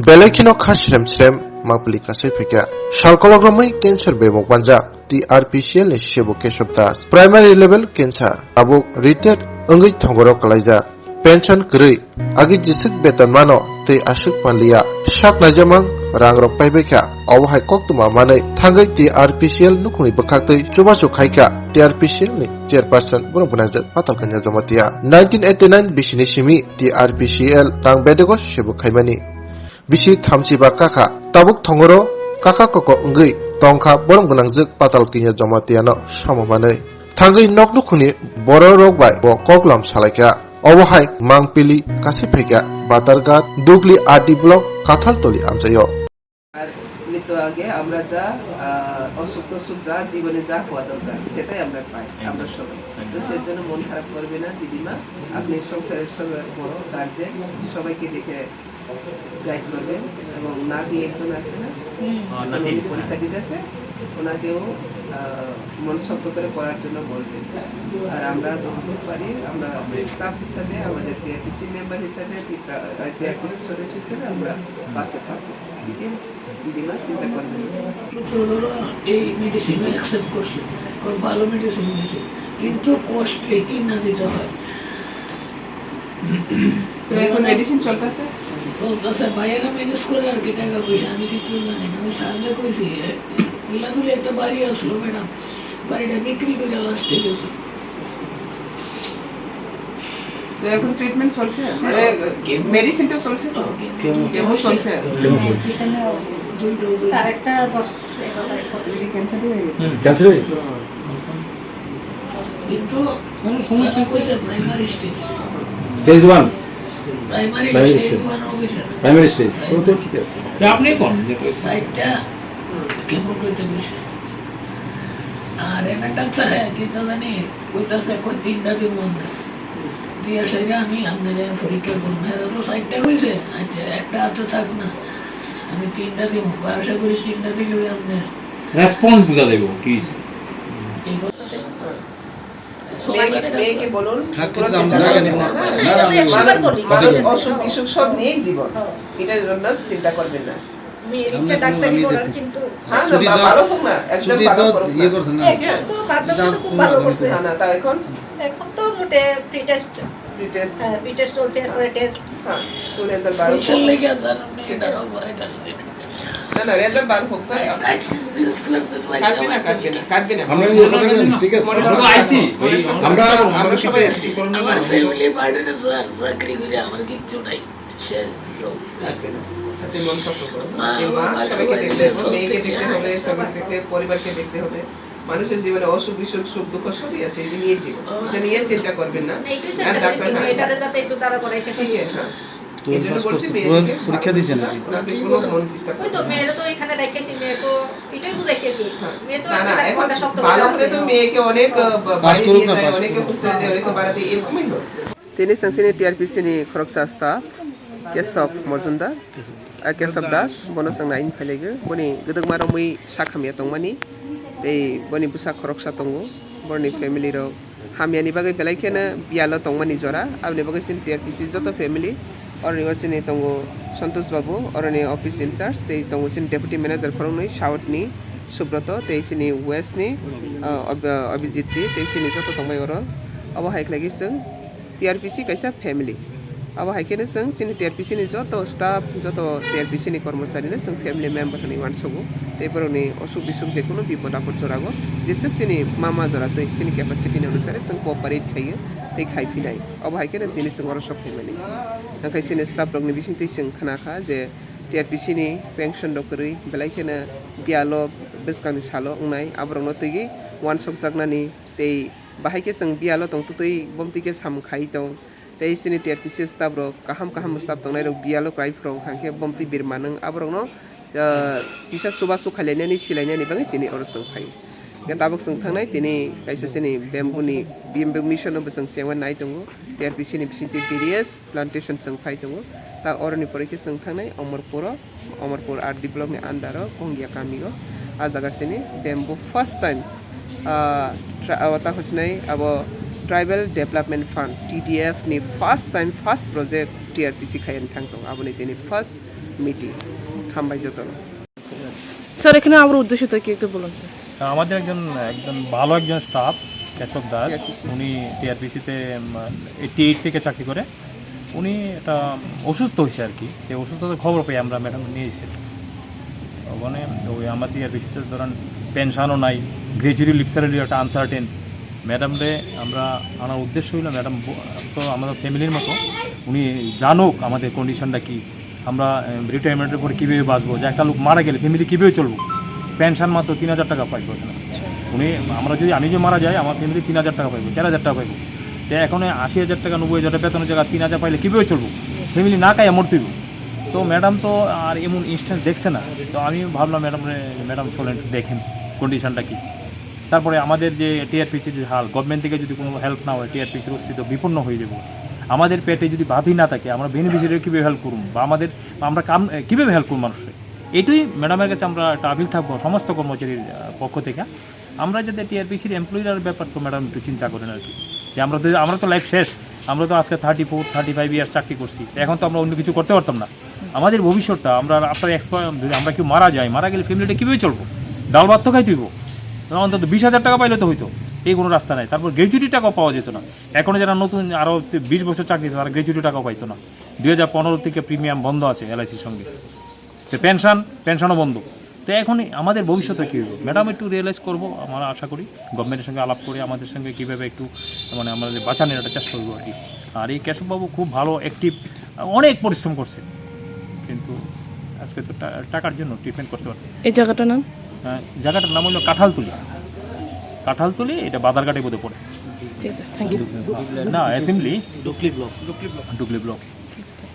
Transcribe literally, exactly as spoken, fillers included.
Belai kheno kha srem srem mapli kasai phaikha. Salkolok romwi cancer bebok banjak T R P C L ni sebo Kesab Das. Primary level cancer. Tabuk retired wngwi thongoro kalaijak. Pension kwrwi. Agi jisik beton mano tei aswk manliya. Sak naijamang rang rok paibaikha. Obo hai koktwma manwi thangwi T R P C L nukhungni bwkhaktwi chubachu khaikha T R P C L ni chairperson borok gwnangjak Patal Kanya Jamatia. Nineteen eighty nine bisini simi T R P C L tang bedego sebo khaimani. Bisi thamchi ba kakha, tabuk thongoro kaka koko wngwi tongkha borom gwnangjwk Patal Kinya Jamatia no samo manwi. Thangwi nok nukhungni bororok bai bo koklam salaikha. Obo hai mangpili kasai phaikha Batarghat, Dugli R D block, Kathaltoli amchaio. আর মৃত্যু আগে আমরা যা, আহ, অসুখ টসুখ যা জীবনে যা হওয়া দরকার সেটাই আমরা পাই, আমরা সবাই। তো সেজন্য মন খারাপ করবে না দিদিমা, আপনি সংসারের সবাই বড় গার্জেন, সবাইকে দেখে গাইড করবেন। এবং নাতি একজন আছে না, হুম। এখন উনি পরীক্ষা দিতেছে, ওনাকেও, আহ, মন শক্ত করে পড়ার জন্য বলবেন। আর আমরা যতদূর পারি আমরা স্টাফ হিসাবে, আমাদের টিআরপিসি মেম্বার হিসাবে, টিআরপিসি সদস্য হিসেবে আমরা পাশে থাকবো। ঠিক আছে? দিদিমা চিন্তা করবেন না। পুত্র হলো এই মেডিসিন অ্যাকসেপ্ট করছে, খুব ভালো মেডিসিন দিছে, কিন্তু কস্টলি কিনা দিতে হয়। তো এখন মেডিসিন চলতেছে? চলতেছে, ভাইয়েরা ম্যানেজ করে আর কি, টাকা পয়সা আমি কিছু জানি না। ওই সামনে কইছি, মিলাদুলি একটা বাড়ি আসলো ম্যাডাম, বাড়িটা বিক্রি করে লাস্টে গেছে। তো এখন ট্রিটমেন্ট চলছে, মানে মেডিসিনটা চলছে তো? কেমো চলছে। দুই ডোজ। তার একটা দশ, এগারো তারিখ পর্যন্ত। ক্যান্সার হয়ে গেছে। ক্যান্সার হয়ে গেছে। কিন্তু মানে সমস্যা হচ্ছে primary stage. Stage one. Primary primary stage stage. One officer. Primary stage. তো, তো ঠিক আছে। আপনি কোন? সাইডটা কেমো করতে গেছে। আর এনে ডাক্তার, হ্যাঁ, কিন্তু জানি কইতাছে কই তিনটা দিব আমরা। দিয়া সেটা আমি আপনাদের পরীক্ষা করবো। এরা তো চারটা কইছে, আচ্ছা, একটা হাতে থাক না, আমি তিনটা দিব। আশা করি তিনটা দিলে আপনি রেসপন্স বুঝা যাইব কি হইছে। এই কথা। মেয়েকে, মেয়েকে বলুন, থাক, কোনো কিন্তু চিন্তা আমরা করবেন না। না, না, আমি মানুষ, মানুষ অসুখ বিসুখ সব নিয়েই জীবন, এটার জন্য চিন্তা করবেন না। মেয়ের ইচ্ছা ডাক্তারি পড়ার, কিন্তু হ্যাঁ, না, বা-, বালক হোক না, একদম বালক হোক না। ইয়ে করছে না। ঠিক আছে? এখন তো বাধ্যগত খুব ভালো করছে। না, না, তাও এখন? এখন তো মোটে প্রি টেস্ট। Pre test. হ্যাঁ, প্রি টেস্ট চলছে, এরপরে টেস্ট। হ্যাঁ, তো রেজাল্ট বার হোক। না, না, রেজাল্ট বার হোক, তাই? কাটবে না, কাটবে না, কাটবে না। আমরা এই কথা বলি, ঠিক আছে? মনে করো, আইসি। আমরা, আমরা সবাই আছি। আমার ফ্যামিলি বার্ডেনে স্যার, চাকরি করে আমার কিচ্ছু নাই। লাগবে না। আপনি মন শক্ত করুন। মা, এই মা, বাবা, সবাইকে সবাই দেখতে মিলে হবে, মেয়েকে চলতে দেখতে গেলে হবে, স্বামীকে দেখতে, পরিবারকে দেখতে হবে। মানুষের জীবনে অসুখ বিসুখ, সুখ দুঃখ সবই আছে, এটা নিয়ে জীবন। ও, এটা নিয়ে আচ্ছা। চিন্তা করবেন না। না, একটু আর চেষ্টা ডাক্তার করি, না। মেয়েটারে যাতে একটু তাড়া করাইতে পারি। ঠিক আছে, হ্যাঁ। তো এই জন্য পাস বলছি, করছে, মেয়েকে পরীক্ষা দিয়েছেন নাকি? আপনি কোনো মন চিন্তা ওই তো, করবেন না। মেয়েরও তো এখানে রেখেছি, মেয়ে তো এটাই বুঝাইছি আর কি। হ্যাঁ। মেয়ে তো না, না, একটা এখন একটা শক্ত ভালো করে করে তো আছে। মেয়েকে অনেক, আহ, বা-, পাস বাইরে করুক নিয়ে না, যায়, পাস অনেকে করুক। হোস্টেলে দেয়, অনেকে বাড়াতে, এরকমই হয়। Tini chwng chini T R P C ni khoroksa staff Kesab Mojumdar, ah, Kesab Das, bono chwng naini phailaigwi, boni gwdwkma romwi sak hamya tongmani, tei boni bwsa khoroksa tongo, boroni family rok hamyani bagwi belai kheno biyalo tongmani jora, aboni bagwi chini T R P C joto family, oroni o chini tongo Santosh Babu, oroni office in charge, tei tongo chini deputy manager khoroknwi, South ni Subroto, tei chini West ni, ah, Ab-, Abhijit ji, tei chini joto tongbai oro. Obo hai khlaigwi chwng T R P C kaisa family. Abo hai kheno chwng chini T R P C ni joto staff, joto T R P C ni kormosari no chwng family member hinwi uansugo. Tei borokni osuk bisuk jekunu bipod apod jorago jeswk chini mama jora twi chini capacity ni onusare chwng cooperate khaiyo tei khai phinai. Abo hai kheno tini chwng oro sok phaimani. Hwnkhe chini staff rokni bisingtwi chwng khna kha je T R P C ni pension rok kwrwi belai kheno biyalo bwskangni salo wngnai, aborokno twiwi uansukjaknani tei bahai khe chwng biyalo tongtwtwi bomtwi khe samung khai tong. Tei chini T R P C staff rok kaham kaham staff tongnai rok biyalo kwrai phwrwng hwnkhe bomtwi birma nwng aborokno, ah, kisa chubachu khailainani silainani bagwi tini oro chwng phai. Hwnkhe tabuk chwng thangnai tini kaisa chini bamboo ni bamboo mission no bo chwng chengma nai tongo. T R P C ni bisingtwi various plantation chwng phai tongo. Ta oroni pore khe chwng thangnai Omorpuro. Omorpur R D block ni under o Kongya kami o. Ah jaga sini bamboo first time, ah, tra-, ah, ta hwsnai abo Tribal Development Fund, T D F ni first time, first project T R P C khai thang tong. Aboni tini first meeting. হামবাই যতন। স্যার, এখানে আমার উদ্দেশ্যটা কি একটু বলুন, স্যার। আমাদের একজন, একজন ভালো একজন স্টাফ, কেশব দাস, টিআরপিসি। উনি টিআরপিসিতে, উম, এইটটি এইট থেকে চাকরি করে। উনি একটা অসুস্থ হয়েছে আর কি, তো অসুস্থতার খবর পেয়ে আমরা ম্যাডাম নিয়ে এসেছি। ওখানে ওই আমাদের টিআরপিসিতে ধরেন পেনশনও নাই, গ্র্যাজুয়ালি লিপসারেলি একটা আনসার্টেন। ম্যাডামরে আমরা আনার উদ্দেশ্য হইলো, ম্যাডাম ব-, তো আমাদের ফ্যামিলির মতো, উনি জানুক আমাদের কন্ডিশনটা কি। আমরা, এ, রিটায়ারমেন্টের পরে কীভাবে বাঁচবো, যে একটা লোক মারা গেলে ফ্যামিলি কীভাবে চলবো? পেনশন মাত্র তিন হাজার টাকা পাইবো এখানে। উনি, আমরা যদি, আমি যদি মারা যাই, আমার ফ্যামিলি তিন হাজার টাকা পাইবো, চার হাজার টাকা পাইবো। তো এখন আশি হাজার টাকা, নব্বই হাজার টাকা বেতনের জায়গা তিন হাজার পাইলে কীভাবে চলবো? ফ্যামিলি না খাইয়া মরতেইব। তো ম্যাডাম তো আর এমন ইনস্ট্যান্স দেখছে না। তো আমি ভাবলাম ম্যাডাম, ম্যাডাম চলেন একটু দেখেন কন্ডিশনটা কী। তারপরে আমাদের যে টিআরপিসির যে হাল, গভর্নমেন্ট থেকে যদি কোনো হেল্প না হয়, টিআরপিসির অস্তিত্ব বিপন্ন হয়ে যাবে। আমাদের পেটে যদি ভাতই না থাকে, আমরা বেনিফিশিয়ারি কীভাবে হেল্প করুন? বা আমাদের, আমরা কাম, এ, কীভাবে হেল্প করুন মানুষকে? এটাই ম্যাডামের কাছে আমরা একটা আপিল থাকবো সমস্ত কর্মচারীর, আহ, পক্ষ থেকে। আমরা যাতে টিআরপিসির এমপ্লয়ির ব্যাপার তো ম্যাডাম একটু চিন্তা করেন আর কি, যে আমরা তো, আমরা তো লাইফ শেষ, আমরা তো আজকে thirty four, thirty five years চাকরি করছি, এখন তো আমরা অন্য কিছু করতে পারতাম না। আমাদের ভবিষ্যৎটা, আমরা, আপনার এক্সপায়ার, যদি আমরা কেউ মারা যাই, মারা গেলে ফ্যামিলিটা কীভাবে চলবো? ডাল ভাত তো খাইতে হইব। না, অন্তত বিশ হাজার টাকা পাইলে তো হইতো। এই কোনো রাস্তা নাই। তারপর গ্র্যাচুইটি টাকাও পাওয়া যেত না। এখনো যারা নতুন আরও বিশ বছর চাকরি, তারা গ্র্যাচুইটি টাকাও পাইতো না। দুই হাজার পনেরো থেকে প্রিমিয়াম বন্ধ আছে এলআইসির সঙ্গে। তো পেনশন, পেনশনও বন্ধ। তো এখন আমাদের ভবিষ্যতে কী হইব? ম্যাডাম একটু রিয়েলাইজ করবো, আমরা আশা করি গভর্নমেন্টের সঙ্গে আলাপ করে আমাদের সঙ্গে কীভাবে একটু, মানে, আমাদের বাঁচানোর একটা চেষ্টা করবো আর কি। আর এই কেশববাবু খুব ভালো, অ্যাক্টিভ, অনেক পরিশ্রম করছে, কিন্তু আজকে তো টা-, টাকার জন্য ট্রিটমেন্ট করতে পারছে না। এই জায়গাটার নাম? আহ, জায়গাটার নাম হলো কাঁঠালতলি। কাঁঠালতলি, এটা বাদারঘাটের মধ্যে পড়ে। ঠিক আছে, থ্যাংক ইউ। না, অ্যাসেম্বলি। ডুকলি ব্লক। ডুকলি ব্লক। ঠিক আছে।